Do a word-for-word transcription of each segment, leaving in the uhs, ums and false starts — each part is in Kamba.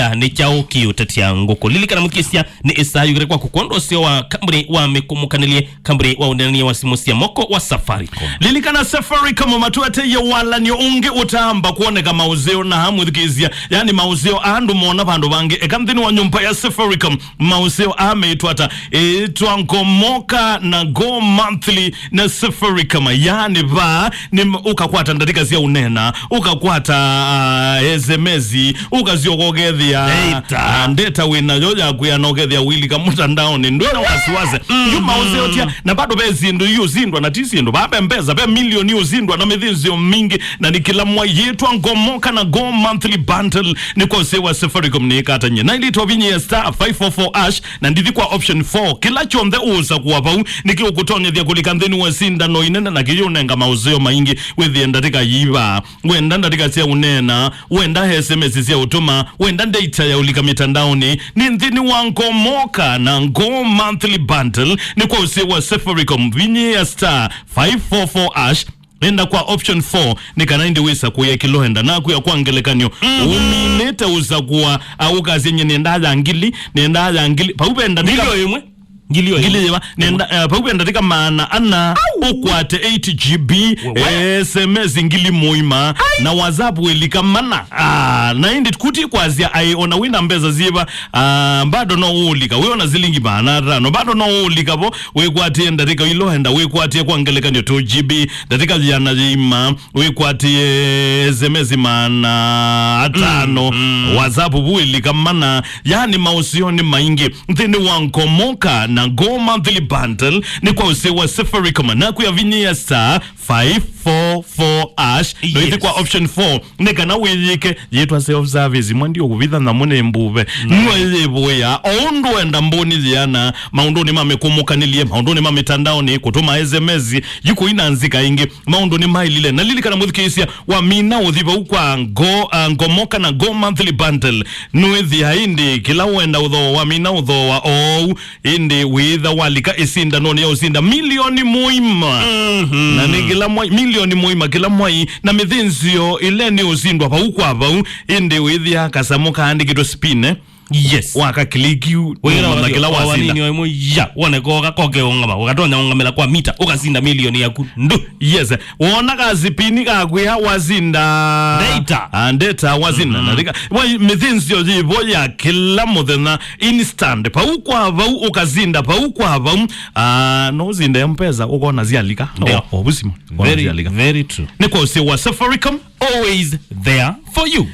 ah, nĩ kyaũ kĩũtetya ngũkũ. Lilikana mũthikĩĩsya, nĩ ĩsaa yũkĩte kwaku kwondũ ũseo wa kambuni wa mĩkũmũkanĩlye, kambuni wa ũneenany'a wa simũ sya moko wa Safaricom. Lilikana Safaricom matũeteie walany'o ũngĩ ũtaamba kwoneka maũseo na mũthikĩĩsya, yani maũseo a andũ mona vandũ vangĩ eka nthĩnĩ wa nyũmba ya Safaricom. Maũseo aa meĩtwa ata? Ĩtwa Ngomoka na Go Monthly na Safaricom. Yani vaa nĩ m-, ũkakwata ndatĩka sya ũneena, ũkakwata, ah, S M S, ũkasyoka ũkethĩa, data, ah, data wĩ nayo ya kwĩana, ũkethĩa ũilika mũtandaonĩ, ndwĩna wasiwasi. Yu maũseo tya, na bado ve syĩndũ iũsindwa na ti syĩndũ. Vaa ve mbesa, ve milioni iũsindwa na mĩthĩnzĩo mingĩ, na nĩ kĩla mwai. Yĩtwa Ngomoka na Go Monthly Bundle, nĩ kwa ũseo wa Safaricom nĩ ĩkatany'e. Na ilitovinyia star five four four hash, na ndithi kwa option four. Kĩla kyonthe ũũsakũa vau nĩkĩũkũtonyethya kũlika nthĩnĩ wa sindano inene, na kĩyĩũnenga maũseo maingĩ. Wĩthĩe ndatĩka yĩva, wenda ndatĩka sya ũneena, wenda S M S sya ũtũma, wenda data ya ũlika mĩtandaonĩ, nĩ nthĩnĩ wa Ngomoka na Go Monthly Bundle, nĩ kwa ũseo wa Safaricom. Vinyia star five four four hash, enda kwa option four, nĩ kana ĩndĩ wĩsa kũya kĩla ũenda. Naku ya kwa ngelekany'o, ũminĩte ũsakũa, a, ũkasya nye nĩendaa ya ngili, nĩendaa ya ngili. Vau ve ndatĩka ngili o ĩmwe. Ngili o ĩmwe. Ngili yĩva? Nĩenda, eh, vau ve ndatĩka maana ana, ũkwate eight G B, wewe, S M S ngili mũima, na WhatsApp wĩlika mana. Ah, na ĩndĩ kuti kwasya ai, ona wĩna mbesa syĩva, ah, bado no ũlika. Wĩ ona silingi maana atano, bado no ũlika vo. Wĩkwatie ndatĩka ila ũenda, wĩkwatie kwa ngelekany'o two G B, ndatĩka yĩana yĩima, wĩkwatie S M S maana atano, WhatsApp vuĩlika mana, yani maũseo nĩ maingĩ nthĩnĩ wa Ngomoka na Go Monthly Bundle, nĩ kwa ũseo wa Safaricom, naku ya vinyia star five four four hash, no ithi kwa option four, nĩ kana wĩyĩke yĩtwa self service. Mwa ndiũkũvitha nyamũ nĩ mbuve. Nĩwe yĩvũĩa o ũndũ wenda mbũni yĩana, maũndũnĩ ma mĩkũmũkanĩlye, maũndũnĩ ma mĩtandaonĩ, kũtũma S M S, yu kũina nzika ingĩ, maũndũ nĩ mailile. Na lilikana mũthikĩĩsya, wamina ũthi vau kwa Go, uh, Ngomoka na Go Monthly Bundle, nũĩthĩa ĩndĩ kĩla wenda ũthooa, wamina ũthooa oou, ĩndĩ wĩĩtha walika ĩsindanonĩ ya ũsinda milioni mũima. Na nĩ kĩla mwai, milioni mũima kĩla mwai, na mĩthĩnzĩo ĩla nĩ ũsindwa vau kwa vau, ĩndĩ wĩthĩa kasamũ kaandĩkĩtwe spine. Yes. Waka click you, wĩra ũmanya kĩla wasinda. Wanini o ĩmwe ya, wone koka koke ũngama, ũkatonya ũngamĩla kwa mita, ũkasinda milioni yaku. Ndu. Yes. Wona ka spine kakwĩa wasinda. Data. Ah, data wasinda. Na rika, wa mĩthĩnzĩo yĩvo ya kĩla mũthenya, instant. Vau kwa vau, ũkasinda vau kwa vau. Ah, no ũsinde mpesa, ũkona syalika. Ndio. O, o, vusimu. Ũkona syalika. Very, very true. Nĩ kwa ũsĩ wa Safaricom. Always there for you.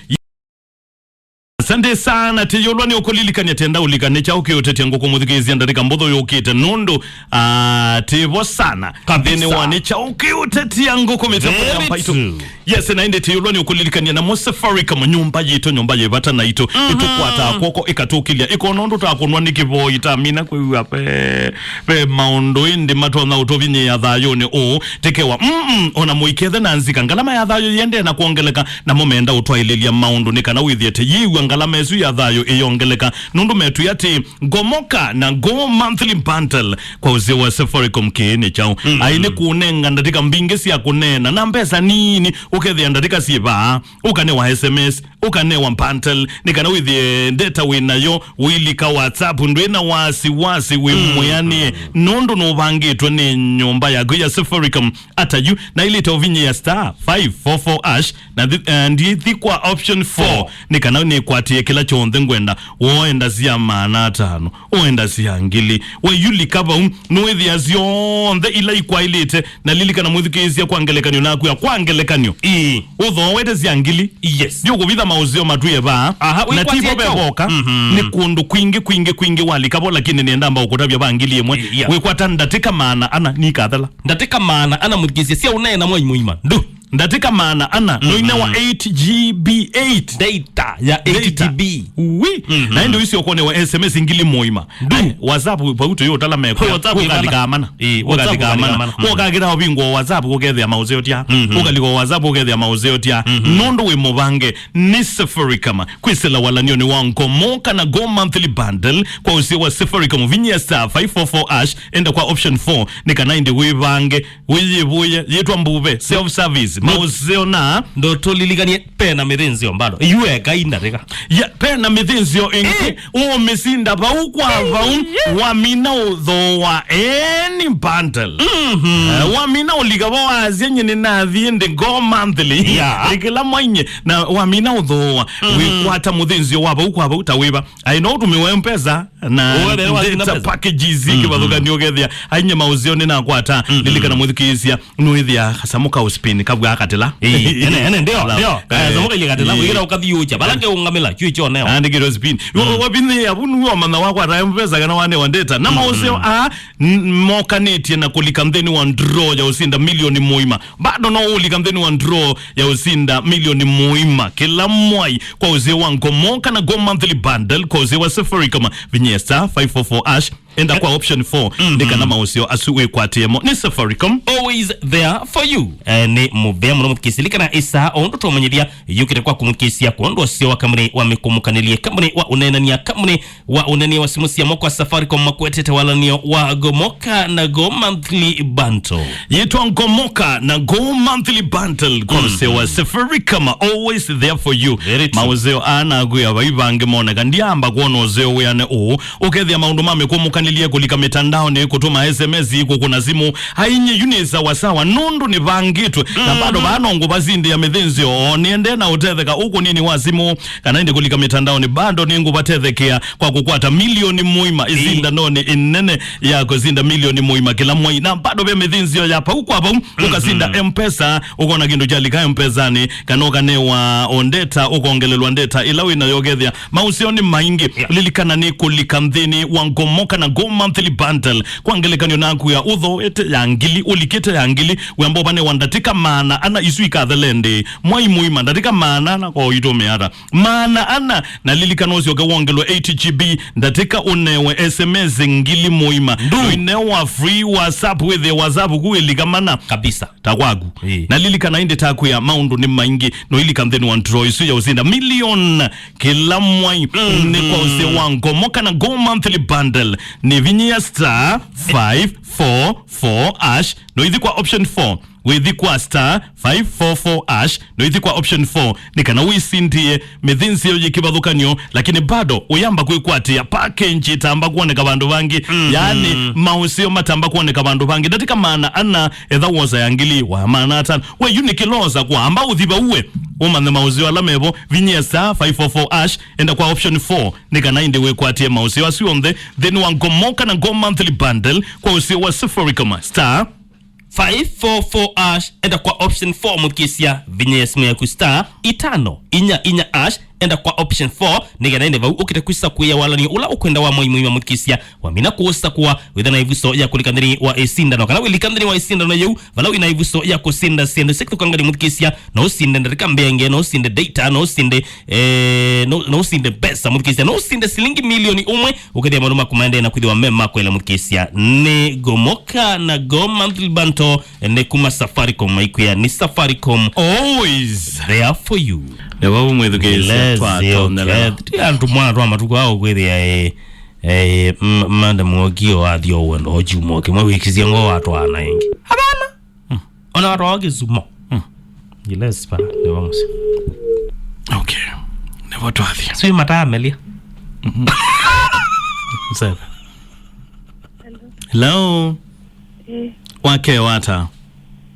Asante sana, tĩyũlwa nĩ ũkũlilikany'a tenda ũlikane kyaũ kĩũtetya ngũkũ mũthikĩĩsya ndatĩka mbũthũ yũkĩte nũndũ, ah, tĩvo sana. Kabisa. Nthĩnĩ wa nĩ kyaũ kĩũtetya ngũkũ mĩtambo ya Very Mbaitũ. True. Yes, na ĩndĩ tĩyũlwa nĩ ũkũlilikany'a namo Safaricom, nyũmba yitũ, nyũmba yĩ vata naitũ. Ĩtũkwataa kw'oko, ĩkatũkĩlya. Ĩkona ũndũ takũnwa nĩ kĩvoo, itamina kwĩw'a ve, ve maũndũ ĩndĩ matonya ũtũvinyĩĩa thayũnĩ ũũ. Tĩkewa, mm, mm, ona mũikethe na nzika, ngalama ya thayũ yĩendee na kwongeleka, namo meenda ũtwaĩlĩlya maũndũ nĩ kana wĩthĩe tĩ yĩw'a ngalama ĩsu ya thayũ ĩyongeleka, nũndũ metwĩa atĩ, Ngomoka na Go Monthly Bundle kwa ũsĩ wa Safaricom kĩĩ nĩ kyaũ? Ai nĩ kũnenga ndatĩka mbingĩ sya kũneena na mbesa nini, ũkethĩa ndatĩka syĩ vaa, ũkanewa S M S, ũkanewa bundle, nĩ kana wĩthĩe data wĩ nayo, ũilika WhatsApp, ndwĩ na wasiwasi, wĩ mwĩanĩe, nũndũ nũvangĩtwe nĩ nyũmba yaku ya Safaricom. Ata yu, na ilĩte ũvinyĩĩa star five four four hash, na thi-, eh, ndithi kwa option four, nĩ kana nĩkwatie kĩla kyonthe ngwenda, woenda sya maana atano, woenda sya ngili, we yu lika vau, nũĩthĩa syonthe ila ikwaĩlĩte, na lilikana mwĩthukĩĩsya kwa ngelekany'o naku ya kwa ngelekany'o. Ĩĩ. Ũthoowete sya ngili. Yes. Ndiũkũvitha maũseo matwĩe vaa. Aha, na wĩkwatie tivo kyaũ? Vevoka, nĩ kũndũ kwingĩ, kwingĩ, kwingĩ walika vo, lakini nĩenda mba ũkũtavya va ngili ĩmwe. Yeah. Wĩkwata ndatĩka maana ana nikathela. Ndatĩka maana ana mũthikĩĩsya sya ũneena mwai mũima. Ndu. Ndatĩka maana ana, no inewa eight G B, eight. Data ya eight G B. Wi. Na ĩndĩ ũisyo ũkonewa S M S ngili mũima. Ndu. Ai, WhatsApp vau tũyĩ ũtala mekwa. WhatsApp ũkalika mana. Ĩĩ, WhatsApp ũkalika mana. Ũkakĩta ũvingwa WhatsApp ũkethĩa maũseo tya. Ũkalika WhatsApp ũkethĩa maũseo tya. Nũndũ wĩ mũvange nĩ Safaricom. Kwĩsĩla walany'onĩ wa Ngomoka na Go Monthly Bundle kwa ũsĩ wa Safaricom, vinyia star five four four hash, enda kwa option four, nĩ kana ĩndĩ wĩvange, wĩyĩvũye, yĩtwa mbuve, self service. Maũseo na ndũtũlilikanie, pena mĩthĩnzĩo mbado. Yu eka indarĩka. Ya, pena mĩthĩnzĩo ĩngĩ. Eh. Ũũmĩsinda vau kwa vau, yeah, wamina ũthooa any bundle. Mhm. Eh, wamina ũlika vo wasya nye nĩnathiĩ ndĩ Go Monthly. Yeah. Ĩkĩla mwainye, na wamina ũthooa, mhm, wĩkwata mũthĩnzĩo wa vau kwa vau ta wĩva. Ai, no ũtũmĩwe M-Pesa na, ũwe, wethĩwa data pesa, packages, mhm, kĩvathũkany'o ũkethĩa. Ai, nye maũseo nĩnakwata, mhm, lilikana mwĩthukĩĩsya, nũĩthĩa kasamũ ka ũspin kavw'a katĩla. Ĩĩ, ene, ene, ndio, ndio. Eh. Kasamũ kailye katĩla, eh, wĩkĩla ũkathiũũkya. Vala keũngamĩla, kyuĩ kyoneo. Andĩkĩtwe spin. Mm. Wa-, wavinyĩĩa vu nĩw'o ũmanyaa wakwata M-Pesa kana wanewa data. Na, mm, maũseo aa, n-, mokanĩtye na kũlika nthĩnĩ wa draw ya ũsinda milioni mũima. Bado no ũlika nthĩnĩ wa draw ya ũsinda milioni mũima kĩla mwai kwa ũseo wa Ngomoka na Go Monthly Bundle kwa ũseo wa Safaricom. Vinyĩĩa star five four four hash. Enda kwa option four, mhm, nĩ kana maũseo asu wĩkwatĩe mo. Nĩ Safaricom. Always there for you. Eh, nĩ mũvea mũno mũthukĩĩsya. Lilikana ĩsaa o ũndũ twamanyĩthya yũkĩte kwa kũmũthukĩĩsya kwondũ ũseo wa kambuni wa mĩkũmũkanĩlye, kambuni wa ũneenany'a, kambuni wa ũneenany'a wa simũ sya moko wa Safaricom makwetete walanĩo wa Ngomoka na Go Monthly Bundle. Yĩtwa Ngomoka na Go Monthly Bundle kwa, mm, ũseo wa Safaricom, always there for you. Very true. Maũseo aa nakwĩa vai vangĩ moneka. Ndiamba kwona ũseo wĩane ũũ. Ũkethĩa maũndũ ma mĩkũmũkanĩlye kũlika mĩtandaonĩ, kũtũma S M S, kũkũna simũ. Ai, nye yu nĩ sawasawa, nũndũ nĩvangĩtwe. Na bado, mhm, vaa no ngũvasindĩa mĩthĩnzĩo, o nĩende na ũtetheka ũkũnini wa simũ, kana ĩndĩ kũlika mĩtandaonĩ, bado nĩngũvatethekea kwa kũkwata milioni mũima, ĩĩ, ĩsindanonĩ ĩnene ya kũsinda milioni mũima kĩla mwai. Na bado ve mĩthĩnzĩo ya pau kwa pau, mhm, ũkasinda M-Pesa, ũkona kĩndũ kyalika M-Pesanĩ, kana ũkanewa o ndeta, ũkongelelwa ndeta ĩla wĩ nayo, ũkethĩa maũseo nĩ maingĩ. Yeah. Lilikana nĩ kũlika nthĩnĩ wa Ngomoka na Go Monthly Bundle. Kwa ngelekany'o, naku ya ũthooete ya ngili, ũlikĩte ya ngili, wĩamba ũvanewa ndatĩka maana ana isu ikathele ndĩ mwai mũima, ndatĩka maana ana kwa ũitũmĩa ata. Maana ana, na lilikana ũsyoke wongelwe eight G B, ndatĩka ũnewe S M S ngili mũima. Ndu. Ũinewa free WhatsApp, wĩthĩe WhatsApp ku ĩlika mana. Kabisa. Ta kwaku. Ĩĩ. Na lilikana ĩndĩ takwĩa maũndũ nĩ maingĩ, no ilika nthĩnĩ wa draw ĩsu ya ũsinda milioni kĩla mwai. Mhm. Nĩ kwa ũseo wa Ngomoka na Go Monthly Bundle. Nĩ vinyĩĩa star five four four hash, no ithi kwa option four. Wĩthi kwa star five four four hash, no ithi kwa option four, nĩ kana wĩsindĩe mĩthĩnzĩo yĩ kĩvathũkany'o, lakini bado ũyamba kwĩkwatĩa package ĩtamba kwoneka vandũ vangĩ. Mhm. Yaani, maũseo matamba kwoneka vandũ vangĩ. Ndatĩka maana ana, etha wosa ya ngili, wa maana atano. We yu nĩ kĩlosa kwamba ũthi vau we, ũmanthe maũseo ala mevo, vinyĩĩa star five four four hash, enda kwa option four, nĩ kana ĩndĩ wĩkwatĩe maũseo asu onthe nthĩnĩ wa Ngomoka na Go Monthly Bundle kwa ũseo wa Safaricom. Star five four four hash, enda kwa option four, mũthukĩĩsya, vinyĩĩa simũ yaku star itano inya inya hash, enda kwa option four, nĩ kana ĩndĩ vau ũkĩte kwĩsakũĩa walanĩo ũla ũkwenda wa mwai mũima, mũthukĩĩsya. Wamina kũsakũa, wĩthĩe na ĩvuso ya kũlika nthĩnĩ wa ĩsindano, kana wĩlika nthĩnĩ wa ĩsindano yĩu, vala wĩ na ĩvuso ya kũsinda syĩndũ sya kĩthũkanganyo, mũthukĩĩsya. No ũsinde ndatĩka mbee nge, no ũsinde data, no ũsinde, eh, no, no ũsinde mbesa, mũthukĩĩsya. No ũsinde silingi milioni ũmwe, ũkethĩa maũndũ maku maendee na kwĩthĩwa me ma kwela, mũthukĩĩsya. Nĩ Ngomoka na Go Monthly Bundle, nĩ kuma Safaricom, maikwĩa nĩ Safaricom. Always there for you. Nĩ vau mwĩthukĩĩsya. Yes, twatonyela. Okay. Ti andũ mwana twa matukũ ao kwĩthĩa, eh, eh, m-, manda mwokio athio wendo ochu mwoke mwĩwĩkĩsye ngo watwana ĩngĩ. Hapana. Mm. Ona watwa kĩsumo. Mm. Gilespa, nĩ vamũsĩ. Okay. Nĩvo twathi. Sui matamelia. Mm-hmm. Sawa. Hello. Hello. Eh. Wakewa ata?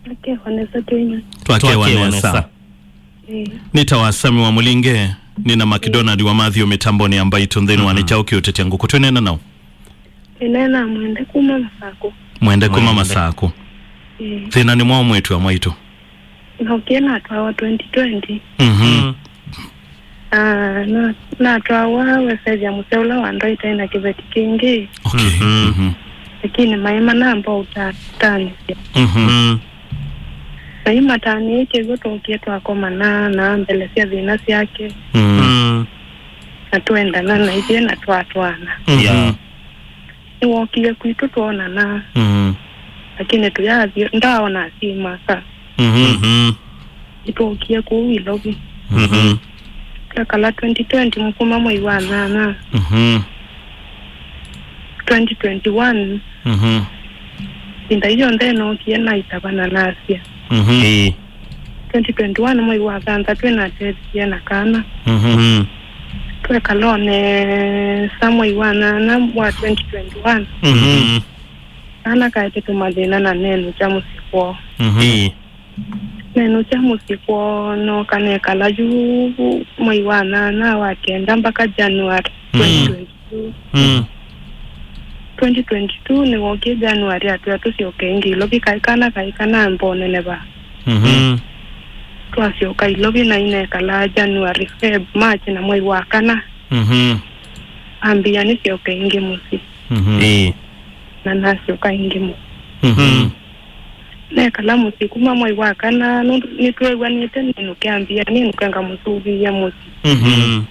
Wakewa nesa twĩnywe. Twakewa nesa. Eh. Nĩtawa Sami wa Mũlinge, nĩna McDonald wa Matthew mĩtambonĩ ya Mbaitũ nthĩnĩ wa, mhm, Nĩ Kyaũ Kĩũtetya Ngũkũ. Twĩneena naũ? Nĩneena Mwende kuma Masakũ. Mwende kuma Masakũ. Ĩĩ. Thĩna nĩ mwaũ mwĩĩtu wa mwaitũ? Nokie natwawa twenty twenty. Mhm. Mm. Ah, na-, natwawa wesethya mũseo ũla wandwaĩte na kĩveti kĩngĩ. Okay. Mhm. Mhm. Lakini maĩ manamba ũtatanĩsya. Mhm. Mm. Na imatanĩĩkye w'o twokie twakomana na ambelesya thĩna syake. Mm. Mm. Na twendana na ithyĩ na twatwaana. Mhm. Yeah. Nĩwookie kwitũ twoonana. Mhm. Lakini tũyathi ndaona asyai makwa. Mhm. Mhm. Nĩtwookie kũu Ilovi. Mhm. Twekala twenty twenty mũkuma mwei wa nyanya. Mhm. Twenty twenty-one. Mhm. Ĩvinda yonthe nookie naitavana nasya. Mhm. Ĩĩ. twenty twenty-one mwei wa thanthatũ, natethiie na kana. Mhm. Mm. Twekala o nesa mwei wa nyanya wa twenty twenty-one. Mhm. Kana kaete tũmathĩna na nenũkya mũsyĩ kwoo. Mhm. Ĩĩ. Nenũkya mũsyĩ kwoo, nooka nekala yu mwei wa nyanya, wa kenda mpaka January Mm. twenty twenty-two. Mm. Twenty twenty-two nĩwokie January, atwĩa tũsyoke ĩngĩ Ilovi, kaĩ kana kaĩ kana mbonene va. Mhm. Mm. Twasyoka Ilovi na inekalaa January, Feb, March na mwei wa kana. Mhm. Ambĩa nĩsyoke ĩngĩ mũsyĩ. Mhm. Ĩĩ. Na nasyoka ĩngĩ mũsyĩ. Mhm. Nekala mũsyĩ kuma mwei wa kana, nũndũ nĩtweew'anĩte nĩnũke, ambĩa nĩnũke ngamũsũvĩĩa mũsyĩ. Mhm.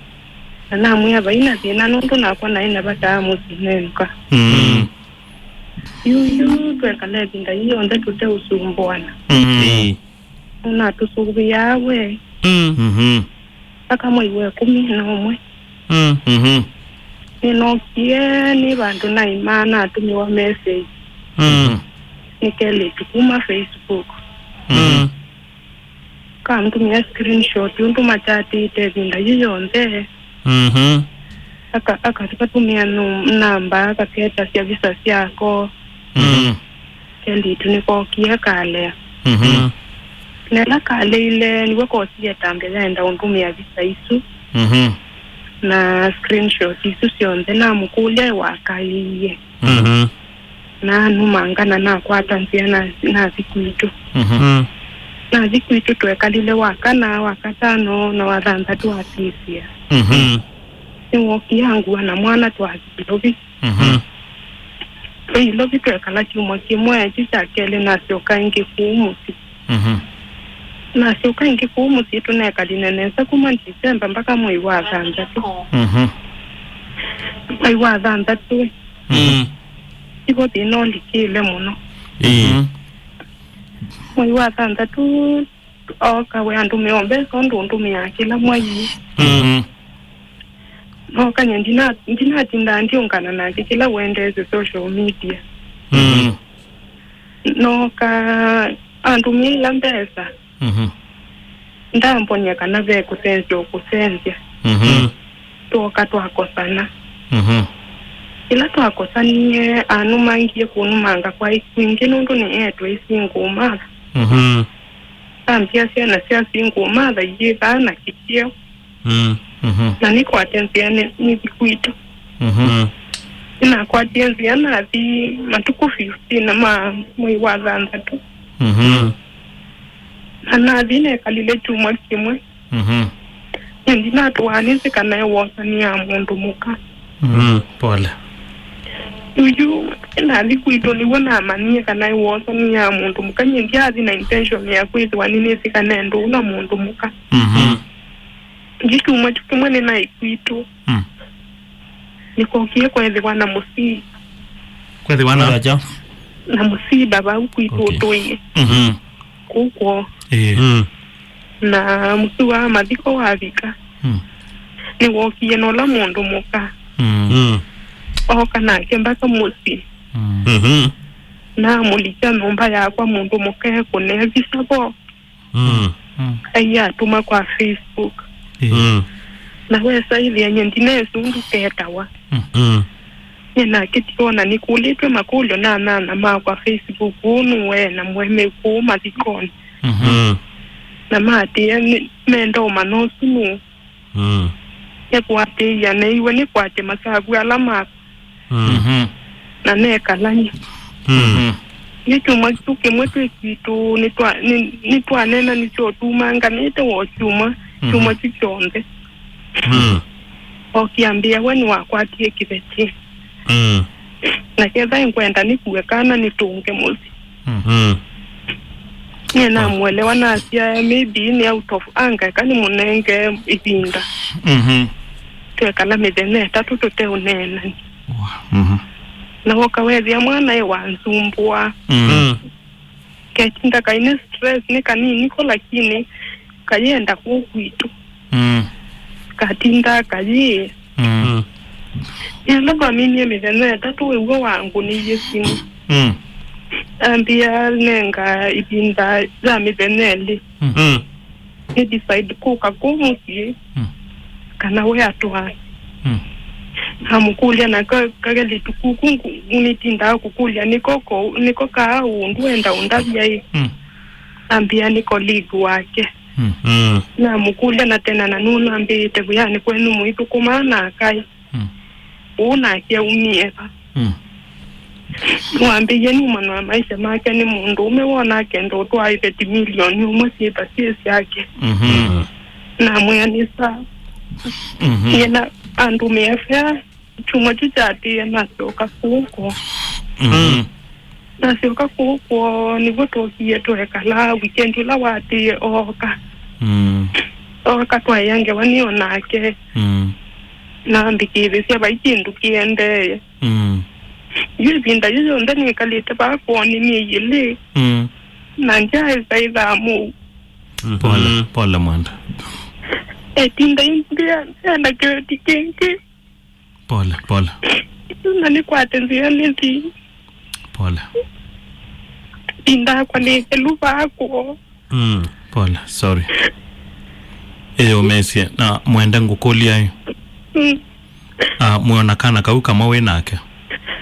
Na namwĩa vai na thĩna, nũndũ nakwa naĩ na vata wa mũsyĩ nenũka. Mm. Yu, yu, twekala ĩvinda yĩĩ yonthe tũteũsumbũana. Mm. Ĩĩ. Nũnatũsũvĩaa we. Mm. Mhm. Aka mwei wa ĩkũmi na ũmwe. Mm. Mhm. Nĩnookie nĩ vandũ naima natũmĩwa message. Mm. Nĩ kelĩtu kuma Facebook. Mm. Kantũmĩa screenshot ũndũ machatĩte ĩvinda yĩ yonthe. Mhm. Aka-, akatũmĩa nũ-, namba, akaketasya visa syako. Mm. Kelĩtu nĩkookie kalea. Mhm. Na ĩla kaleile, nĩw'o koosie ĩtambya yaenda ũndũmĩa visa isu. Mhm. Na screenshot isu syonthe namũkũlya ewakaĩie. Mhm. Na numanga na nakwata nzĩa na, nathi kwitũ. Mhm. Mm. Nathi kwitũ twekalile wa kana, wa katano, na wa thanthatũ atĩsya. Mhm. Nĩwookie angua na mwana twathi Ilovi. Mhm. Twĩ Ilovi twekala kyumwa kĩmwe, kyu kya kelĩ nasyoka ĩngĩ kũu mũsyĩ. Mhm. Nasyoka ĩngĩ kũu mũsyĩ, tũnekalile nesa kuma Disemba mpaka mwei wa thanthatũ. Mhm. Mwei wa thanthatũ. Mm. Ivo thĩna ũlikĩle mũno. Ĩĩ. Mhm. Mwei wa thanthatũ, ooka we andũmĩa o mbesa ũndũ ũndũmĩaa kĩla mwei. Mhm. Nooka nye ndina-, ndinatindaa ndiũngana nake kĩla ũendeesye social media. Mhm. Nooka andũmĩa ila mbesa. Mhm. Ndambonia kana ve kũsenzya ũkũsenzya. Mhm. Twooka twakosana. Mhm. Ĩla twakosanie, anumangie kũnumanga kwaĩ kwingĩ nũndũ nĩ etwe ĩ single mother. Mhm. Ambĩa syana sya single mother iyĩthaa na kĩkĩo. Mm. Mhm. Na nĩkwate nzĩa nĩ-, nĩthi kwitũ. Mhm. Mm. Nĩnakwatie nzĩa nathi matukũ fifteen ma mwei wa thanthatũ. Mhm. Na nathi nekalile kyumwa kĩmwe. Mhm. Ĩndĩ natũaa nĩsĩ kana e wosani ya mũndũ mũka. Mm. Pole. Yu, yu, nathi kwitũ nĩw'o namanyie kana e wosani ya mũndũ mũka. Nyie ndyaathi na intention ya kwĩthĩwa nĩnĩsĩ kana e ndũũ na mũndũ mũka. Mhm. Ĩngĩ kyumwa kyu kĩmwe nĩnaĩ kwitũ. Mm. Nĩkookie kwethĩwa na mũsii. Kwethĩwa na? Kwethĩwa kya? Na mũsiba vau kwitũ. Okay. Ũtũinĩ. Mhm. Kũu kwoo. Ĩĩ. Mm. Na mũsyĩ wa mathiko wavika. Mm. Nĩwookie na ũla mũndũ mũka. Mm. Mm. Ooka nake mpaka mũsyĩ. Mm. Mhm. Namũlikya nyũmba yakwa mũndũ mũka ekũne visa vo. Mm. Mm. Aiatũma kwa Facebook. Ĩĩ. Mm. Na wesa ĩthĩa nye ndineesĩ ũndũ ketawa. Mm. Mm. Nye nake tiona nĩkũlĩtwe makũlyo na nyanya makwa Facebook, ũũ nũũ e na mũemeu kũu mathikonĩ. Mhm. Mm. Na maatĩĩa nĩ menda ũmanya ũsu nũũ. Mm. Nĩkwatĩĩa neiwe nĩkwatya masavu ala makwa. Mm. Mhm. Na nekalany'a. Mm. Mhm. Nĩ kyumwa kyu kĩmwe twĩ kwitũ nĩtwa-, nĩ-, nĩtwaneenanisye ũtumanganĩte wo kyumwa, mhm, kyumwa kyu kyonthe. Mm. Okiambĩa we nĩwakwatie kĩveti. Mm. Na ketha nĩkwenda nĩkue kana nĩtũnge mũsyĩ. Mm. Mm. Nyie namũelewa, nasya maybe nĩ out of anger, eka nĩmũnenge ĩvinda. Mhm. Twekala mĩthenya ĩtatũ tũteũneenany'a. Wow. Mhm. Na woka wethĩa mwana ĩ wa nzumbũa. Mm. Mm. Ketinda kaĩ nĩ stress nĩ kanini ko, lakini kayenda kũu kwitũ. Mm. Katindaa kayĩ. Mm. Mm. Ĩla twaminie mĩthenya ĩtatũ, wĩw'o wangũnĩie simũ. Mm. Ambĩa nenga ĩvinda ya mĩthenya ĩlĩ. Mm. Mm. nĩ decide kũka kũu mũsyĩ, mm, kana we atwae. Mm. Namũkũlya na ka-, kakelĩtu kuku ngu-, nĩtindaa kũkũlya nĩko ko-, nĩko kaa ũũ ndwenda ũndavya ĩ. Mm. Ambĩa nĩ colleague wake. Mm. Mm. Namũkũlya na tena na nũnambĩĩte wĩanĩ kwenyu mũithũkũmaa na akaĩ. Mm. Ũu nake aumie va? Mm. Nĩwambĩie nĩ mwana wa maisha make nĩ mũndũũme wona akenda ũtwaa iveti milioni ũmwe syĩva syĩ syake. Mhm. Mm. Namwĩa nĩ saa. Mhm. Nyie na andũmĩa fea kyumwa kyu kyaatĩĩe nasyoka kũũ kwoo. Mhm. Nasyoka kũũ kwoo nĩw'o twokie twekalaa weekend ũla waatĩĩe ooka. Mm. Ooka twaĩa ngewa nĩ o nake. Mm. Nambĩkĩĩthĩsya vai kĩndũ kĩendee. Mm. Yu ĩvinda yĩĩ yonthe nĩkalĩte vaa kwoo nĩ myei ĩlĩ. Mm. Na ndyaĩsa ĩthaa mũu. Mhm. Pole, pole Mwenda. Etinda imbĩa ena kĩveti kĩngĩ. Pole, pole. Na nĩkwate nzĩa nĩthi. Pole. Ĩvinda yakwa nĩ ĩthelu vaa kwoo. Mm. Pole, sorry. Ĩĩ, ũmesye, na Mwenda ngũkũlya ĩ. Mm. Ah, mwĩona kana kau kamwe wĩ nake?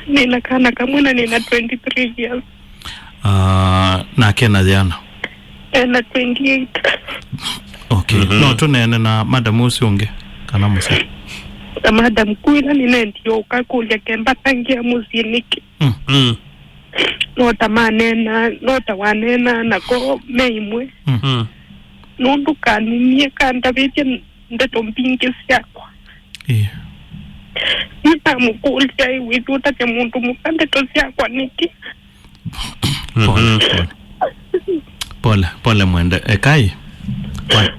Nĩna kana kamwe na nĩna twenty-three years. Ah, nake na yana? Ena twenty-eight. Okay. Mhm. No tũneene na madam ũsu ũngĩ, kana mũsee? Na madam kwĩla nĩnendie ũkakũlya kemba tangia mũsyĩ nĩkĩ. Mm. Mm. No ta maneena, no ta waneena nako me imwe. Mm. Mm. Nũndũ kaninie kandavĩtye ndeto mbingĩ syakwa. Ĩĩ. Nĩnamũkũlya, "Ĩ, wĩthĩ ũtavya mũndũ mũka ndeto syakwa nĩkĩ?" Pole, mhm, pole. Pole, pole Mwenda. Ekai. Kwa,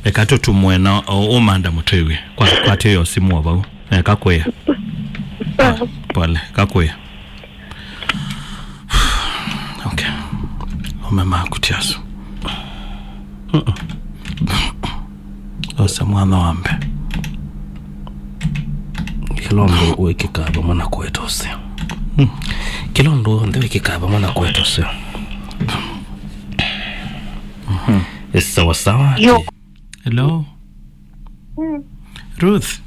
eka tũtũmwe na ũ-, ũmanda mũtwĩw'e. Kwa, kwatĩĩa ũsimũ o vau. Eka kwĩa. Pole, pole. Eka kwĩa. Okay. Ome maku ti asu. Ose mwana wa mbe. Kĩla ũndũ wĩkĩkaa vamwe na kũete ũseo. Mm. Kĩla ũndũ w'onthe wĩkĩkaa vamwe na kũete ũseo. Mhm. Ĩ sawa sawa. Yo. Hello. Mm. Ruth.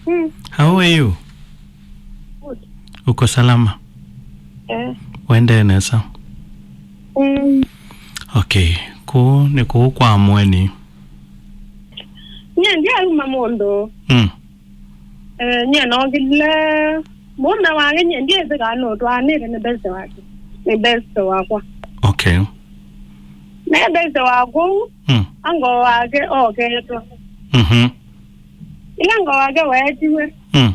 Mm. How are you? Good. Uko salama? Eh. Wendee nesa? Mm. Okay. Kũu nĩ kũu kwa mweni. Nyie ndyauma mũndũ. Mm. Eh, nyie nokĩlile mũũme wake, nyie ndyĩsĩ kana nũtwaanĩte, nĩ best wake. Nĩ best wakwa. Okay. Nĩ best wakwa ũu, mm, ango wake oketwe. Mhm. Ĩla ngo wake weetiwe. Mm.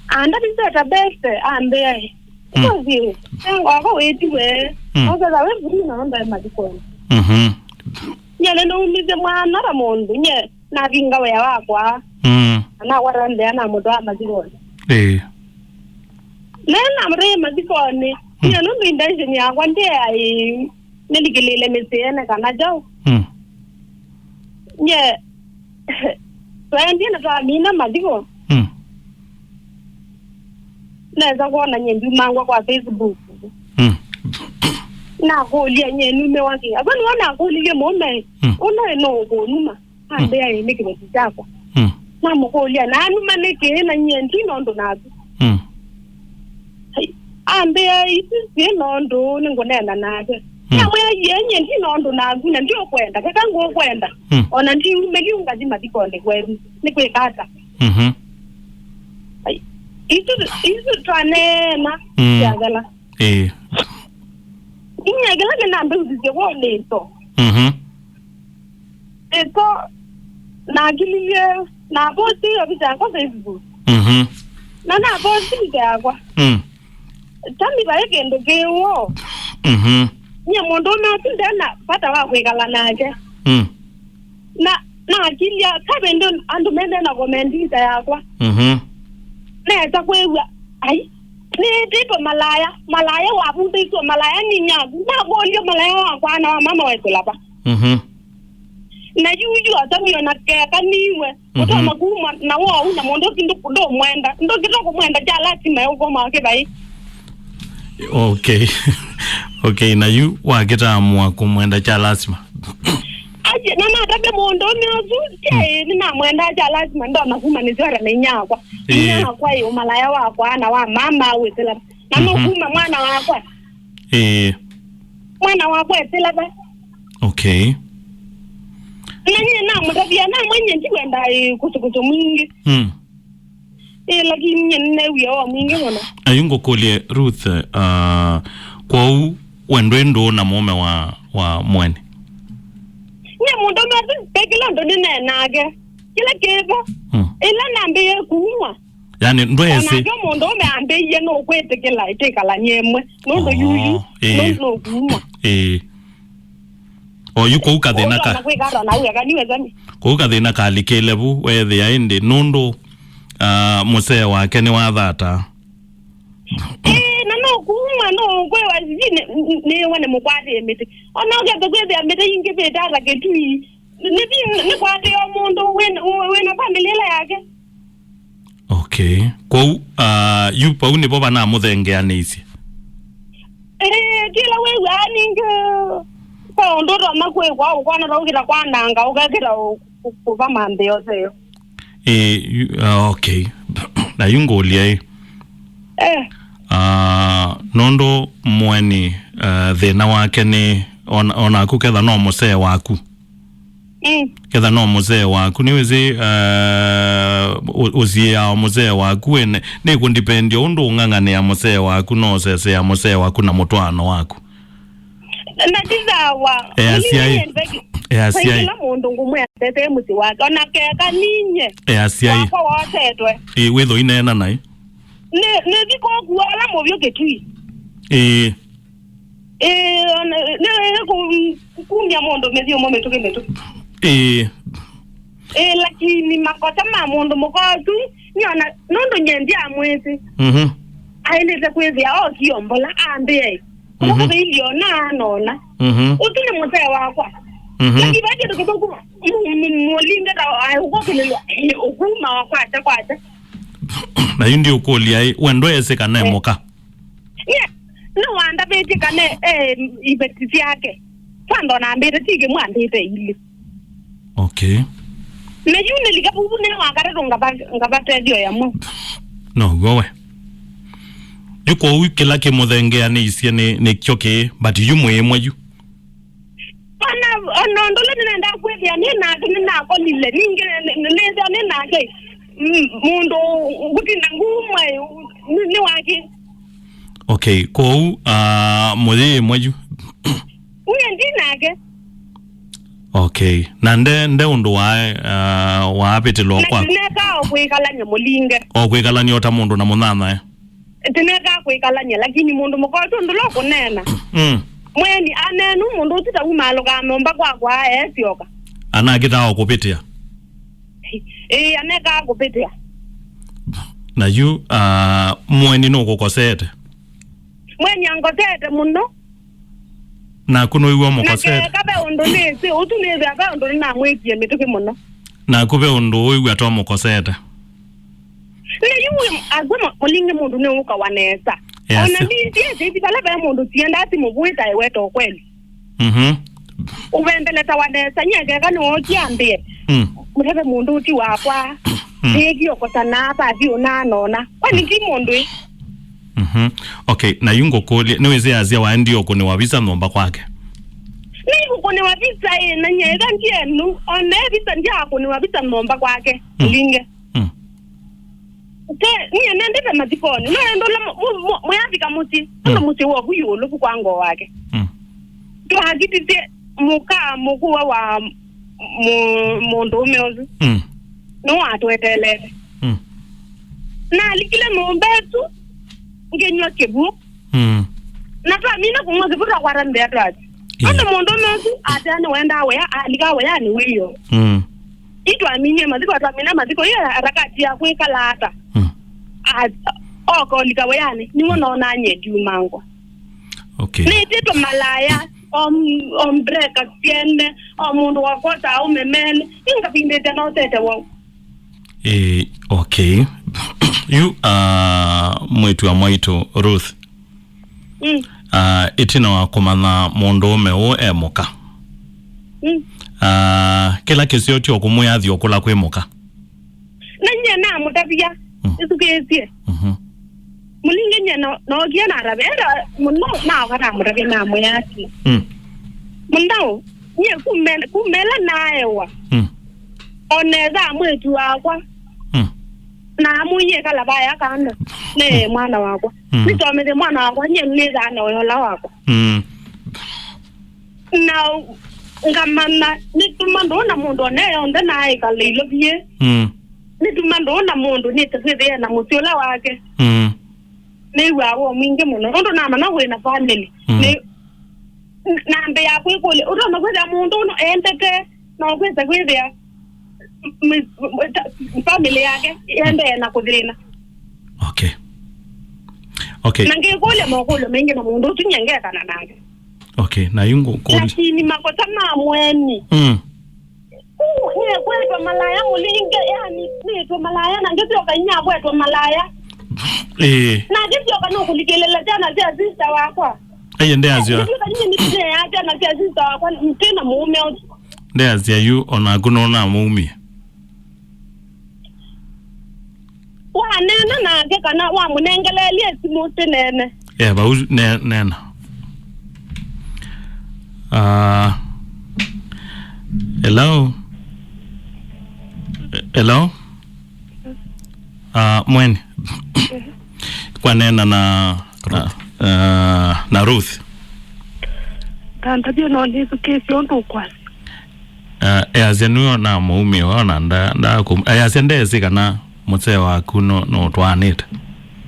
Andavisye ta best ambĩa ĩ. Mm. Ũthiĩ, ango wako wĩtiwe. Mm. Oketha wĩ vuu na ndaĩ mathikoni. Mhm. Nyie nĩnaumisye mwana ta mũndũ, nyie navinga wĩa wakwa. Mm. Na nakwata nzĩa namũtwaa mathikoni. Ĩĩ. Na namũtwaie mathikoni. Mm. Nyie nũndũ intention yakwa ndĩaĩ nĩlikĩlĩĩle mĩsyĩ ene kana kyaũ. Mm. Nyie twaendie na twamina mathiko. Mm. Nesa kwona nyie ndiumangwa kwa Facebook. Mm. Nakũlya nyie nume wake. Ava nĩwe nakũlilye mũũme. Mm. Ũnaĩ no ũkũnuma. Ambĩa ĩ nĩ kĩveti kyakwa. Mm. Namũkũlya, "Nanuma nĩkĩ na nyie ndi na ũndũ naku?" Mm. Ai, ambĩa, "Isu syĩ na ũndũ nĩngũneena nake." Mm. Namwĩa, "Yie nyie ndi na ũndũ naku, na ndiũkwenda, keka ngũkwenda. Mm. O na ndiumĩlyu ngathi mathikonĩ kwenyu. Nĩkwĩka ata?" Mhm. Ai, isu, isu twaneena, mm, syathela. Ĩĩ. Inyia kĩla nĩnambĩusisye wonĩto. Mhm. Ĩko nakililye, naposti ovisi yakwa Facebook. Mhm. Na naposti visa yakwa. Mm. Tami vai kĩndũ kĩw'o. Mhm. Nyie mũndũũme ũsu ndena vata wa kwĩkala nake. Mm. Na nakilya kavĩndũ andũ mende na komenti visa yakwa. Mhm. Nesa kwĩw'a, ai, nĩĩtĩtwe malaya, malaya wavundĩtwe malaya nĩ nyaku. Nakũlya malaya wakwa na wa mama wekũla va? Mhm. Na yuyu atamio na keka niwe. Mhm. Ũtonya kuma na wou na mũndũ ũsu ndũ-, ndũmwenda. Ndũkĩta kũmwenda kya lazima ũkoma kĩvai. Okay. Okay, na yu wakĩtaamua kũmwenda kya lazima. Na natavya mũndũũme ũsu, kyaĩ, nĩnamwendaa kya lazima, ndona kuma nĩsyora na inyakwa. Ĩĩ. Inyakwa ĩ ũmalaya wakwa, na wa mama wĩsĩla. Na Mhm. nũkuma mwana wakwa. Ĩĩ. Mwana wakwa esĩla va. Okay. Na nyie namũtavia, namwĩnyie ndikwenda, ĩ, kũsũkũsũ mwingĩ. Mm. Ĩ, lakini nyie nĩneewie wa mwingĩ mũno. Ayu ngũkũlye, Ruth, uh, kwoou we ndwĩ ndũũ na mũũme wa, wa Mweni? Nyie mũndũũme ũsu, ve kĩla ũndũ nĩnee nake. Kĩla kĩvo. Mm. Ĩla nambĩĩe kuumwa. Yani, ndwesĩ. Onake mũndũũme ambĩie nũkwĩtĩkĩla ĩtĩkalany'e ĩmwe. Nũndũ yuyu, oh, ĩĩ. Nũndũ nũkuumwa. Ĩĩ. O yu kũu kathĩna ka. Ũtona kwĩka ata na uya kaniwe sami. Kũu kathĩna kalikĩle vu, weethĩa ĩndĩ nũndũ, ah, mũsee wake nĩwathata. Ĩĩ, na no kuuma, no kwĩwa sijui nĩ, nĩ, nĩwe nĩmũkwatĩe mĩtĩ. Ona ũkethĩa kwĩthĩa mĩtĩ ingĩ vĩta ata Kĩtui. Nĩ, nĩ, nĩkwatĩe o mũndũ wĩ, wĩ, wĩna famĩlĩ ĩla yake. Okay. Kwoou, ah, yu vau nĩvo vanamũthengeanĩisye? Ĩĩ, kĩla wĩw'aa ningĩ kwa ũndũ ũtonya kwĩkwa, ũkwana ta ũkĩta kwananga, ũkekĩta ũ-, ũ-, kũva mambĩ yose yo. Ĩĩ, yu-, ah, okay. Na yu ngũlya ĩ. Eh. Ah, nũndũ Mweni, ah, thĩna wake nĩ ona-, onaku ketha no mũsee waku. Mm. Ketha no mũsee waku, nĩwĩsĩ, eh, ũ-, ũsiĩaa mũsee waku wene, nĩkũndipendia ũndũ ũng'ang'anĩa mũsee waku, no ũsesea mũsee waku na mũtwaano waku. Na ti sawa. E asyai. Mũnini, e asyai. Kĩla mũndũ ngũmwĩa atetee mũsyĩ wake, ona keka ninye. E asyai. Wakwa wotetwe. Ĩ, wĩthwa ineena naĩ. Nĩ, nĩ thiko kuola mũvyũ Kĩtui. Ĩĩ. Ĩĩ, ona, nĩ, nĩ kũ-, kumya mũndũ mĩthiũmo mĩtũkĩ mĩtũkĩ. Ĩĩ. Ĩĩ, lakini makosa ma mũndũ mũka ũsu, nĩona, nũndũ nye ndiamwĩsĩ. Mhm. Aĩlĩte kwĩthĩa okie mbola, ambĩe. Mhm. Kũkũthĩilio na anona. Mhm. Ũsu nĩ mũsee wakwa. Mhm. Lakini va kĩndũ kĩthũku, mu-, mu-, mũlinde ta, ai, ũkũkĩlĩlwa, ĩ, ũkuma wa kwakya, kwakya. Na yu ndiũkũlya ĩ, we ndweesĩ kana e mũka? Nye, nĩwandavĩtye kana e iveti syake. Kwanza onambĩte ti kĩmwe, ambĩte ilĩ. Okay. Na yu nĩlika vuvu nĩ wa katatũ ngava-, ngavatethyo yamwe. No, w'o we. Yu kwoou kĩla kĩmũthengeanĩisye nĩ, nĩkyo kĩĩ, but yu mwĩ ĩmwe yu. Ona, ona ũndũ ũla nĩnendaa kwĩthĩa nĩ nake, nĩnakolile, ningĩ nĩ-, nĩ-, nĩthĩa nĩ nake, mm, mũndũ ngũtinda nguma nĩ, nĩ wake. Okay, kwoou, ah, mũyĩ ĩmwe yu? Uye ndi nake. Okay, na nde, nde ũndũ wa, ah, waavĩtĩlwa na kwa? Nĩnekaa o kwĩkalany'a mũlinge. O kwĩkalany'a o ta mũndũ na mũnyanyae? Tũnekaa kwĩkalany'a, lakini mũndũ mũka ũsu ndũla ũkũneena. Mm. Mweni anenu, mũndũ ũsu ta umaalũkaa nyũmba kwakwa, eesyoka. Anakĩtaa o kũvĩtĩa? Ĩĩ, anekaa kũvĩtĩa. Na yu, ah, Mweni nũkũkoseete? Mweni angosete mũno. Naku nũiw'a na mũkosete? Keka ve ũndũ nĩsĩ, ũsu nĩthĩa ve ũndũ nĩnamwĩkie mĩtũkĩ mũno. Naku ve ũndũ ũiw'a to mũkosete? Nĩ yu akw'a mũlinge mũndũ nĩũkawa nesa. Yes. Ona ndi-, ndiĩsĩ ĩthi vala ve mũndũ sienda simũvũĩta eweta ũkweli. Mhm. Ũvembeletawa nesa, nyie keka nĩwookie ambĩe. Mm. Mũtave mũndũ ũti wakwa. Mm. Nĩĩkie ũkosanaa, vathi ũnanona. Kwani ti mũndũ ĩ? Mhm. Okay, na yu ngũkũlye, nĩwĩsĩ asya waendie ũkũnĩwa visa nyũmba kwake? Nĩngũkũnĩwa visa ĩ, na nyie ĩtha ndienu, one visa, ndiakũnĩwa visa nyũmba kwake, mm, linge. Mm. Te, nyie nendete mathikonĩ, no endo la mu-, mu-, mu-, mũyavika mũsyĩ, mm, ando mũsyĩ woku yũlũ ku kwa ngoo wake. Mm. Twakitĩtye mũka mũkũwa wa mũ-, mũndũũme ũsu. Mm. Nĩwatweteelete. Mm. Nalikile nyũmba ĩsu, ngĩnywa kĩw'ũ. Mm. Na twamina kũnywa kĩw'ũ, twakwata nthĩa twasya. Yeah. Ando mũndũũme ũsu atea nĩwendaa wĩa, alika wĩanĩ wĩoo. Mm. Itwaminie mathiko, twamina mathiko, iyo harakati ya kwĩkala ata? Mm. A-, oka olika wĩanĩ, nĩw'o noonaa nye ndiumangwa. Okay. Nĩtĩtwe malaya, om-, ombreaka syene, o mũndũ wakosa aume mene, ingavindĩte nosete wau. Eh, okay. Yu, ah, mwĩtu wa mwaitũ Ruth. Mm. Ah, ĩtina wa kũmanya mũndũũme ũũ e mũka. Mm. Ah, kĩla kĩseo tyo kũmwĩa athi ũkũla kwĩ mũka. Na nyie namũtavya, mm, ĩthukĩĩsye. Mhm. Mũlinge nyie no-, nookie natavya. Enda mũno naoka namũtavya namwĩa atĩ, mm, Mũndaũ, nyie kume-, kumela naewa. Mm. Onetha mwĩtu wakwa. Mm. Na amũie kala vaya kando. Ne mwana wakwa. Mm. Nĩtomethye mwana wakwa, nyie nĩthaa na ũyola wakwa. Mm. Na ngamanya, nĩtuma ndũũ na mũndũ one yonthe naaĩkala ilovie. Mm. Nĩtuma ndũũ na mũndũ nĩte kwĩthĩa na mũsyĩ ũla wake. Mm. Nĩw'aa woo mwingĩ mũno. Nũndũ namanya wĩ na family. Mm. Nĩ, nambĩĩa kwĩkũlya. Ũtonya kwĩthĩa mũndũ ũno endete, no kwĩsa kwĩthĩa m-, m-, ta-, family yake yendee na kũthĩna. Okay. Okay. Na ngĩkũlya makũlyo maingĩ na mũndũ ũsu nyie ngekana nake. Okay, na yu ngũ-, kũlya. Lakini makosa ma mweni. Mm. Uu, nĩkwetwa malaya mũlinge, yani, nĩtwe malaya, na ngĩsyoka inya kwetwa malaya. Ĩĩ. Na ngĩsyoka nũkũlikĩlĩla syana sya sister wakwa. Eye ndeasya. Ngĩsyoka nyie nĩtũnea syana sya sister wakwa, nĩtwĩ na mũũme ũsu. Ndeasya yu, onaku nũnamũumie. Waneena nake kana wamũnengeleelye simũ tĩneene? Eh, vau ne-, neena. Ah, hello? Hello? Ah, mweni. Kwa neena na, na, ah, na Ruth. Tantavye no nĩthukĩĩsye ũndũ ũkwasya. Ah, easya nĩwe namũumie, ona nda-, nda-, easya ndesĩ kana mũsee waku no, no twaanĩte.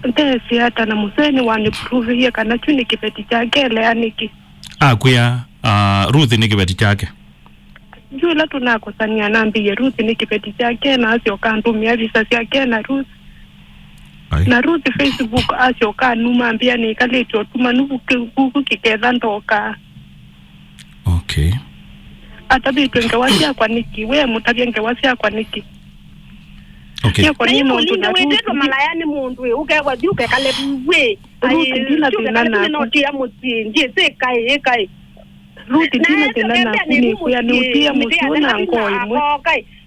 Ndesĩ ata na mũsee nĩwanĩpruvie kana kyu nĩ kĩveti kyake eleanĩke. Akwĩa, ah, Ruth nĩ kĩveti kyake. Yu ĩla tũnakosania nambĩie Ruth nĩ kĩveti kyake, na asyoka andũmĩa visa syake na Ruth. Ai. Na Ruth Facebook asyoka anuma ambĩa nĩkalĩte ũtumanu vuku kĩketha ndoka. Okay. Atavĩtwe ngewa syakwa nĩkĩ? We mũtavya ngewa syakwa nĩkĩ? Okay. Syakwa nĩ nũndũ na Ruth wĩtĩtwe malaya nĩ mũndũ ĩ, ũkekwa thi ũkekale vwĩ. Ruth, ndina thĩna naku. Notia mũsyĩ, ndyĩsĩ kaĩ, kaĩ. Ruth, ndina thĩna naku, nĩkwĩa nĩũtie mũsyĩ na ngoo ĩmwe.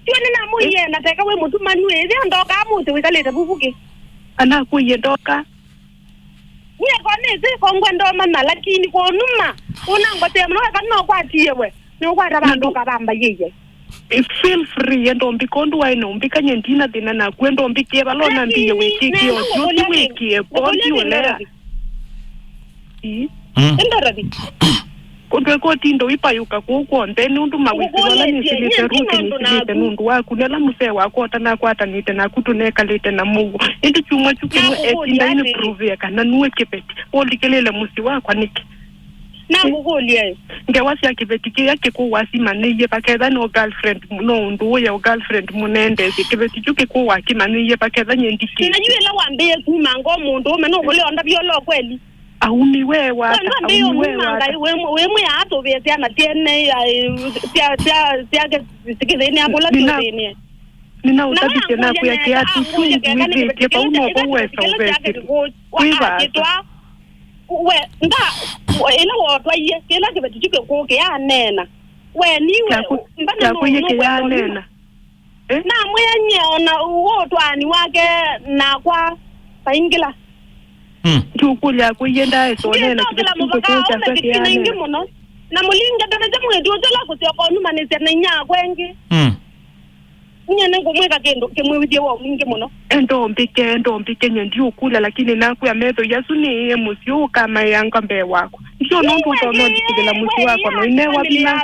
Tiwe nĩnamũie na teka wĩ mũtumanu ĩ, thĩ ndoka mũsyĩ wĩkalĩte vuvuki. Anakũie ndoka. Nyie ko nĩsĩ ko ngwenda ũmanya, lakini kũnuma, ũnangotee mũno, weka nokwatie we, nĩũkwata vandũ ũkavamba yĩye. Feel free, enda ũmbĩka ũndũ waĩ na ũmbĩka, nye ndina thĩna naku, enda ũmbĩkĩe vala ũnambĩie wĩkĩkĩe ũsyo, ti wĩkĩe po, ti ũlea. Ii. Mm. Enda Ravi. Kũndũ eka ũtinda ũipayũka kũu kw'onthe, nĩ ũndũ mawĩsĩ vala nĩsĩlĩte Ruth nĩsĩlĩte nũndũ waku, nĩla mũsee wakwa ũtanakwatanĩte naku tũnekalĩte na mũuo. Ĩndĩ kyumwa kyu kĩmwe etinda inĩpruvĩa kana nue kĩveti, ũlikĩlĩle mũsyĩ wakwa nĩkĩ? Nakũkũlya ĩ. Ngewa sya kĩveti kĩya kĩkũwa simanyĩie vaketha no girlfriend, no ũndũ ũya girlfriend mũnendesye. Kĩveti kyu kĩkũwa kimanyĩie vaketha nye ndikĩ. Na yu ĩla wambĩĩe kuma ngoo mũndũ ũme nũkũlea ũndavya ũla ũkweli. Aumiwe wata, aumiwe wata. Ngai wĩ mwĩa atũvĩe syana syene, ai, sya, sya, syake sikĩthĩnĩa kũla syũthĩnĩe. Nĩnaũtavisye nakwĩa kĩatĩ kyu ngwĩthĩtye vau novo wesa ũvesĩlĩ. Kwĩ vaasa. We, nda, ĩla wotwaie, kĩla kĩveti kyu kĩkũũ kĩyaneena. We, niwe, kyakwĩie kĩyaneena. Eh? Namwĩa nyie ona ũũ ũtwaani wake nakwa vaingĩla. Mm. Ndiũkũlya akwĩie ndaesa ũneena kĩveti kyu kĩkũũ kyakwa kĩyaneena. Mũno. Na mũlinge ndavete mwĩĩtu ũsu ũla kũsyoka ũnumanĩsya na inyia akwa ĩngĩ. Mm. Nyie nĩngũmwĩka kĩndũ kĩmwĩw'ĩthye woo mwingĩ mũno. Enda ũmbĩke, enda ũmbĩke, nyie ndiũkũlya, lakini nakwĩa methoi asu nĩĩe mũsyĩ ũũ ũkamaĩanga mbee wakwa. Ndiona ũndũ ũtonya ũlikĩlĩla mũsyĩ wakwa na ũinewa vinya.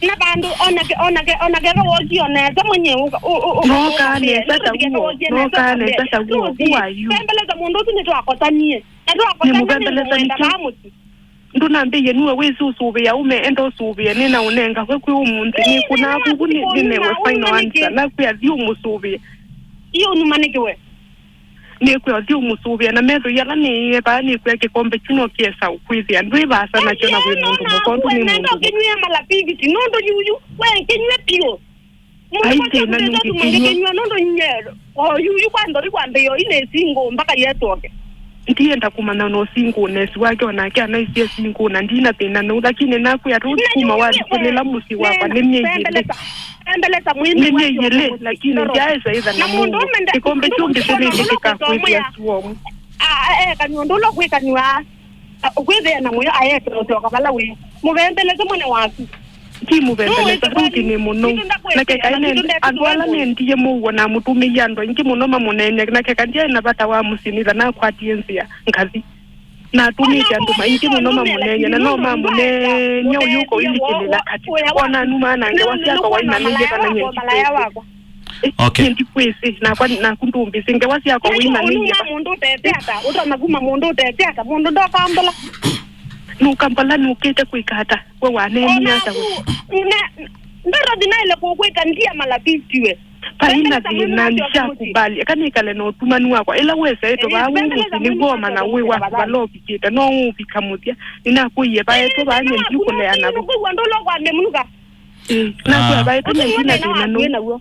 Na vandũ onake, onake, onake eka wokionete mwenye ũka, ũ-, ũ-, ũ-, nokaa nesa ta guo, nokaa nesa ta guo. Who are you? Pembeleza mũndũ ũsu nĩtwakosanie. Na twakosanie nĩmũpembeleza nĩngũmwenda nĩkyo vaa mũsyĩ. Ndũnambĩie nue wĩsĩ ũsũvĩa ũme, enda ũsũvĩe, nĩna ũnenga we kwĩ ũmũnthĩ. Nĩkũnaa vuvu nĩnewe final answer, nakwĩa thi ũmũsũvĩe. Iyo numa nĩkĩ we? Nĩkwĩa thi ũmũsũvĩe na methoi ala nĩĩe vaa, nĩkwĩa kĩkombe kyu no kĩesa ũkwĩthĩa ndwĩ vaasa nakyo na wĩ mũndũ mũkondu nĩ mũndũ. Nenda ũkĩnywĩa malapiviti nũndũ yuyu we kĩnyw'e piũ. Ai, thĩna nĩngĩkĩnywa. Nũndũ nyie o yuyu kwa nthori kwambĩĩa ĩnĩ single mpaka yetwoke. Ndienda kũmanya no singũnesi wake, onake anaisye singũna, ndina thĩna nũu, lakini nakwĩa tu kuma walikĩlĩla mũsyĩ wakwa nĩ myei ĩlĩ. Nĩ myei ĩlĩ, lakini ndyaesa ĩtha na mũuo. Kĩkombe kyũ ngĩsĩlĩte kĩkakwĩthĩa suomu. Ekany'a ũndũ ũla ũkwĩkany'a, ũkwĩthĩa na mũyo aete ũsyoka vala wĩ. Mũvembeleke mwene waku. Ti mũvembeleka, Ruthi nĩ mũnou. Na keka ĩne andũ ala nendie mũuo na mũtũmĩie andũ aingĩ mũno mamũneenye, na keka ndyaĩ na vata wa mũsyĩ nĩtha nakwatie nzĩa ngathi. Natũmĩte andũ maingĩ mũno mamũneenye, na no mamũneenye ũyũka ũilikĩlĩla katĩ. Ona numaa na ngewa syakwa waimanĩie kana nyendikĩte. Okay. Ndikwĩsĩ, nakwa, naku ndũmbĩsĩ, ngewa syakwa waimanĩie. Mũndũ ũtete ata, ũtona kuma mũndũ ũtete ata, mũndũ ndokambala. Nũkambala nũkĩte kwĩka ata? We waneenie ata we? Ndorothi naĩle kũkwĩka ndia malapitiwe. Vaina thĩna, nishakubali. Eka nĩkale na ũtumanu wakwa. Ĩla wesaĩtwe vaa wĩ mũsyĩ nĩw'o mana wĩ waku vala ũvikĩte. No ũvika mũthya. Nĩnakũie vaetwe vaa nyie ndiũkũleana vu. Kwĩw'a ndũla ũkwambĩa mũnuka. Ĩĩ, nakwĩa vaetwe nyie ndina thĩna nũu.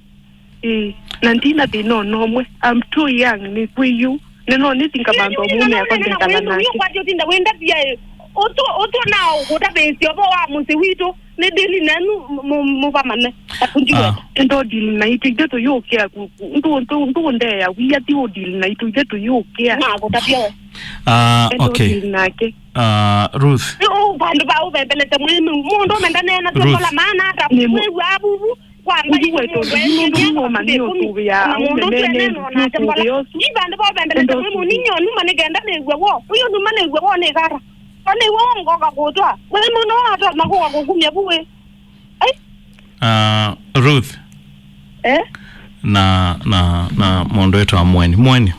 Ĩĩ, na ndina thĩna ona ũmwe. I'm too young, nĩ kwĩ yu. Nĩ no nĩthi ngamantha mũũme yakwa ndekala nake. Ũkwatya ũtinda wĩndavia ĩ. Ũtũ, ũtũ na ũkũtavĩĩsya ũvo wa mũsyĩ witũ. Nĩ dili nenyu mũvamane. Takundiweta. Ndo dili naitũ ithe tũyũkĩa. Ndũndeea wia thi ũ dili naitũ ithe tũyũkĩa. Nakũtavia we. Ah, okay. Dili nake. Ah, Ruth. Vandũ va ũvembelete mwĩmĩu mũndũ ũmendanena tũkola maana ata kwĩw'a avuvu. Ũthi weto nũndũ nĩwomanyie ũtũvĩa aũme menenzi ũtũvĩa ũsu. Vandũ va ũvembelete mwĩmĩu ninyonuma nĩkenda nĩw'e wo. Ũyũ numa nĩw'e wo nĩkata. Onĩw'o ngoka kũtwa. Mwĩmĩu nĩwe watonya kũka kũkumya vu wĩ. Ai. Ah, Ruth. Eh? Na, na, na mũndũ wĩtwa Mweni. Mweni.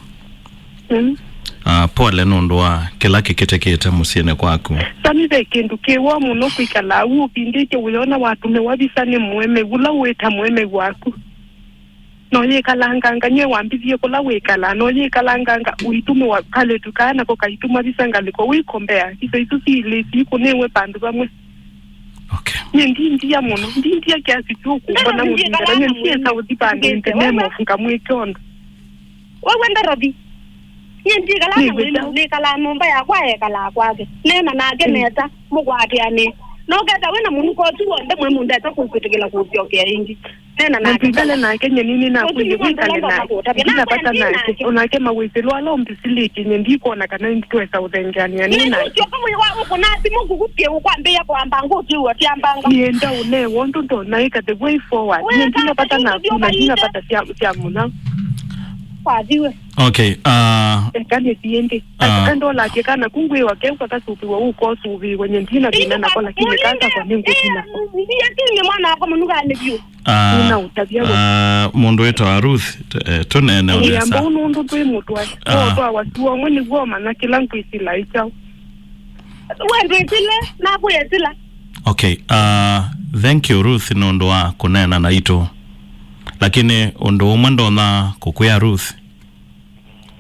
Mm. Ah, pole nũndũ wa kĩla kĩkĩtĩkĩte mũsyĩnĩ kwaku. Sami, ve kĩndũ kĩw'o mũno kwĩkala au ũvindĩtye ũyona watũmĩwa visa nĩ mũemeu ũla ũĩta mũemeu waku. Noyĩkalanganga nyie wambithie kũla wĩkalaa, noyĩkalanganga ũitũmĩwa kalĩtu kaa nako kaitũma visa ngalĩko wĩkombea. Visa isu siilĩ siikũnĩwe vandũ vamwe. Okay. Nyie ndindia mũno, ndindia kiasi kyũkũmbona mũvingana, nyie ndiesa ũthi vandũ in the name of ngamwĩkya ũndũ. Wewe Ndorothi. Nyie ndikala na mwĩmũ, nĩkalaa nyũmba yakwa, ekalaa kwake. Neena nake nesa, mũkwatĩanĩe. Noketha wĩ na mũnuka ũsu w'onthe mwĩmũ ndesa kũkwĩtĩkĩla kũsyokea ĩngĩ. Neena nake. Na twĩkale nake nyie nini nakwĩie wĩkale nake. Ndina vata nake. Onake mawĩsĩlo ala ũmbĩsĩlĩtye nyie ndikwona kana twesa ũthengeanĩa nĩ nake. Nĩnĩsyoka mwĩĩ wa ũkũna simũ ngũkũtie ũkwambĩĩa kwamba ngũkĩw'a syambanga. Nĩenda ũnee wondũ ndonaĩka the way forward. Nyie ndina vata naku na ndina vata sya, sya mũna. Kwathiwe. Okay, uh, eka nĩthi ĩndĩ. Ah. Eka ndolatie kana kungwĩwa keu kakasũvĩwa ũkosũvĩwa nyie ndina thĩna nako lakini kakakwa nĩngũthi nako. Ndiatinye mwana wakwa mũnukanĩ vyũ. Ah, nĩnaũtavya we. Ah, mũndũ wĩtawa Ruth, t-, eh, tũneene ũnesa. Amba ũnũndũ twĩ mũtwae. Ah. Wotwawa siwomwe nĩguo mana kĩla ngwĩsĩla ĩkyaũ. We ndwĩsĩle, nakwĩsĩla. Okay, ah, thank you Ruth nũndũ wa kũneena naitũ. Lakini ũndũ ũmwe ndonya kũkwĩa Ruth,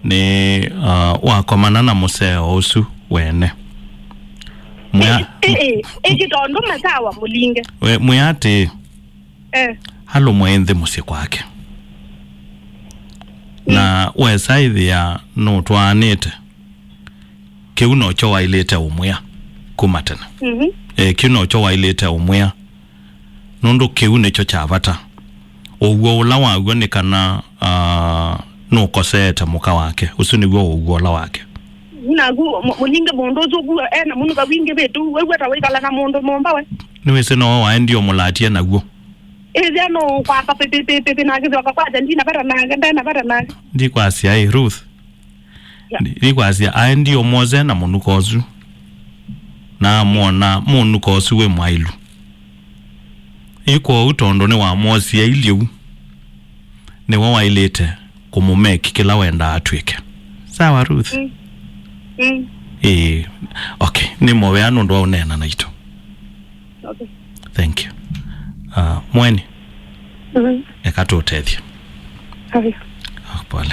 nĩ, uh, wakomana na mũseo ũsu wene. Mwĩa- Ĩ, ĩ, ĩ, ĩngĩ tondũ masawa mũlinge. We, mwĩa atĩ, eh, alũmwe nthĩ mũsyĩ kwake. Na wesa ĩthĩa nũtwaanĩte, kĩu nokyo wailĩte ũmwĩa kuma tene. Mhm. Eh, kĩu nokyo wailĩte ũmwĩa. Nũndũ kĩu nĩkyo kya vata. Ũw'o ũla waw'o nĩ kana, ah, nũkoseete mũka wake. Ũsu nĩw'o ũw'o ũla wake. Naku mũ-, mũlinge mũndũ ũsu ũku e na mũnuka wingĩvĩtu, wĩw'a ta wĩkala na mũndũ mũmba we. Nĩwĩsĩ nowe waendie ũmũlatie naw'o. Ĩthĩa no kwaka pĩpĩpĩpĩ na kĩthyoka kwakya ndina vata nake, ndena vata nake. Ndikwasya ĩ, Ruth. Yeah. Ndi-, ndikwasya aendie ũmwose na mũnuka ũsu. Na amwona mũnuka ũsu wĩ mwaĩlu. Ĩ kwoou tondũ nĩwamwosie ailyĩ u, nĩwe waĩlĩte kũmũmeki kĩla wendaa atw'ĩke. Sawa, Ruth? Mm. Mm. Ĩĩ. Okay. Nĩ mũvea nũndũ wa ũneena naitũ. Okay. Thank you. Uh, Mweni. Mm. Eka tũtethye. Okay. Ah, pole.